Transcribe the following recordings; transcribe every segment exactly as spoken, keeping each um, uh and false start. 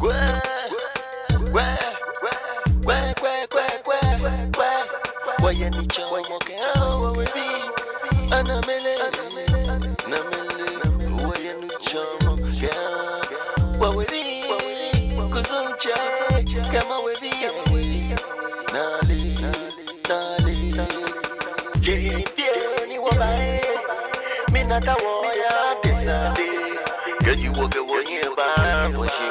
Kwɛ, kwɛ, kwɛ. Wɔyɛ nitsɔɔmɔ kɛha wɔwebii. Anamele, namele. Wɔyɛ nitsɔɔmɔ kɛha wɔwebii. Kusum tsɛ kɛha wɔwebii. Nale, nale. Jeee fɛɛ ni wɔba ee. Mina ta wɔya te sane. Kɛji wɔkɛ wɔhiɛ baafɔ shi,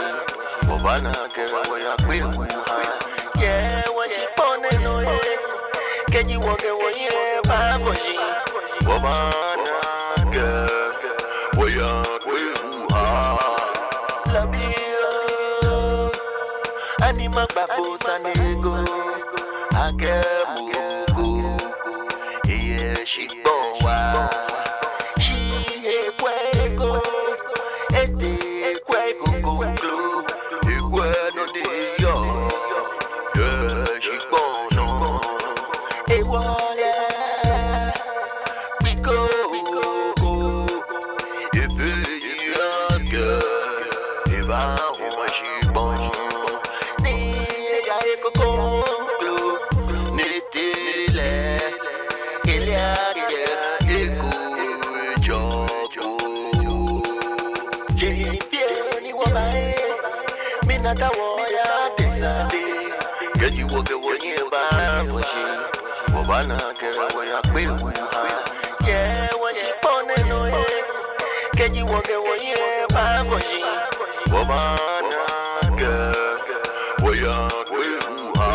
wɔbaana akɛ wɔyakpe wuha yɛ wɔshikpɔŋ nɛɛ nɔ ee. Kɛji wɔkɛ wɔhiɛ baafɔ shi, wɔbaana akɛ wɔyakpe wuha. Labi oo, ani magba bo sane ko, akɛ mɔ ko eyɛ shikpɔŋ waa. Shi ekwɛ eko, etee ekwɛ eko kroko, ekwɛ nɔ ni yɔɔ yɛ shikpɔŋ nɔ. Ewɔ lɛ, kpiko, efee yi akɛ ebahɔ shikpɔŋ. Ni eya eko kroko, ni etee lɛ, ele akɛ eko ejɔ ko. Jeee fɛɛ ni wɔba ee. Mina ta wɔya te sane. Kɛji wɔkɛ wɔhiɛ baafɔ shi, wɔbaana akɛ wɔyakpe wuha yɛ wɔshikpɔŋ nɛɛ nɔ ee. Kɛji wɔkɛ wɔhiɛ baafɔ shi, wɔbaana akɛ wɔyakpe wuha.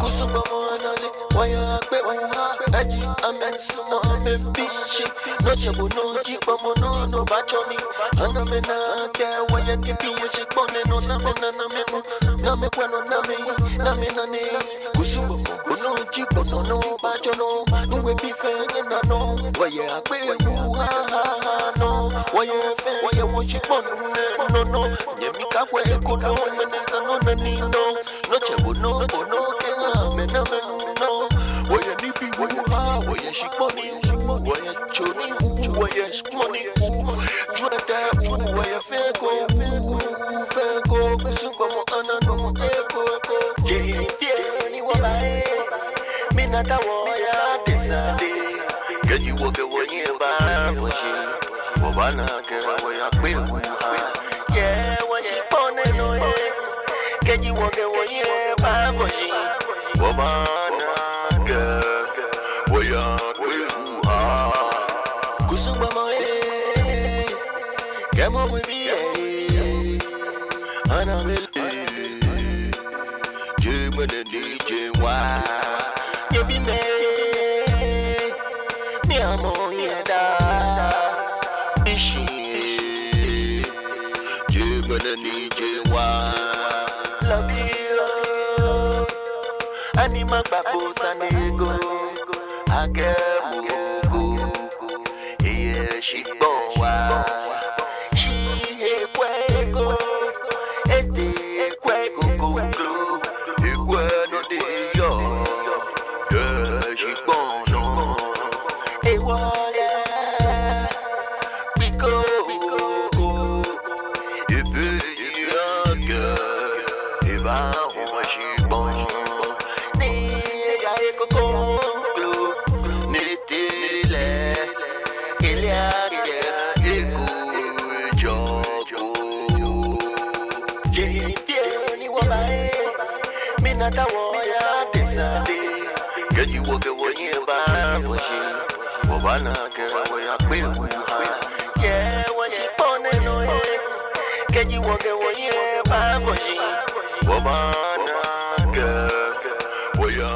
Kusum gbɔmɔ anale, wɔyakpe wuha. Eji amɛsumɔ amɛbi shi. Nɔ tsɛ bo nɔ ji gbɔmɔ nɔ, no baatsɔ mi. Ana mina akɛ wɔyɛ nibii yɛ shikpɔŋ nɛɛ nɔ. Namɛi na, namɛi nu, namɛi kwɛ nɔ, namɛi, namɛi nane. Kusum gbɔmɔ, gbɔmɔ ji gbɔmɔ nɔ, baatsɔ nɔ. Ni wɔwebii fɛɛ nyɛna nɔ. Wɔyakpe wuha nɔ. Wɔyɛ fɛɛ, wɔyɛ wɔshikpɔŋ nɛɛ nɔ nɔ. Nyɛmi kakwɛ eko nɔ, mɛni sa nɔ nani nɔ. Nɔ tsɛ bo nɔ, bo nɔ kɛha amɛ, namɛi nu nɔ. Wɔyɛ nibii wuha, wɔyɛ shikpɔŋ ni wu, wɔyɛ tso ni wu, wɔyɛ shikpɔŋ ni wu. Jwɛtɛ wu, wɔyɛ fɛɛ ko wu, fɛɛ ko. Kusum gbɔmɔ ana nu eko eko. Jeee fɛɛ ni wɔba ee. Mina ta wɔya te sane. Kɛji wɔkɛ wɔhiɛ baafɔ shi, wɔbaana akɛ wɔyakpe wuha yɛ wɔshikpɔŋ nɛɛ nɔ ee. Kɛji wɔkɛ wɔhiɛ baafɔ shi, wɔbaana akɛ wɔyakpe wuha. Kusum gbɔmɔ ee, kɛ mɔ webii ee, ana mele. Jeee ŋmɛnɛ ni jeee ŋwa. Nyɛbimɛi, ni amɔ yɛ daa. Bishi, jeee ŋmɛnɛ ni jeee ŋwa. Labi oo, ani magba bo sane ko, akɛ mɔ ko eyɛ shikpɔŋ waa. Shi ekwɛ eko, etee ekwɛ eko kroko, ekwɛ nɔ ni yɔɔ yɛ shikpɔŋ nɔ. Ewɔ lɛ, kpiko, efee yi akɛ ebahɔ shikpɔŋ. Ni eya eko kroko, ni etee lɛ, ele akɛ eko ejɔ ko. Jeee fɛɛ ni wɔba ee, mina ta wɔya te sane. Kɛji wɔkɛ wɔhiɛ baafɔ shi, wɔbaana akɛ wɔyakpe wuha yɛ wɔshikpɔŋ nɛɛ nɔ ee. Kɛji wɔkɛ wɔhiɛ baafɔ shi, wɔbaana akɛ wɔya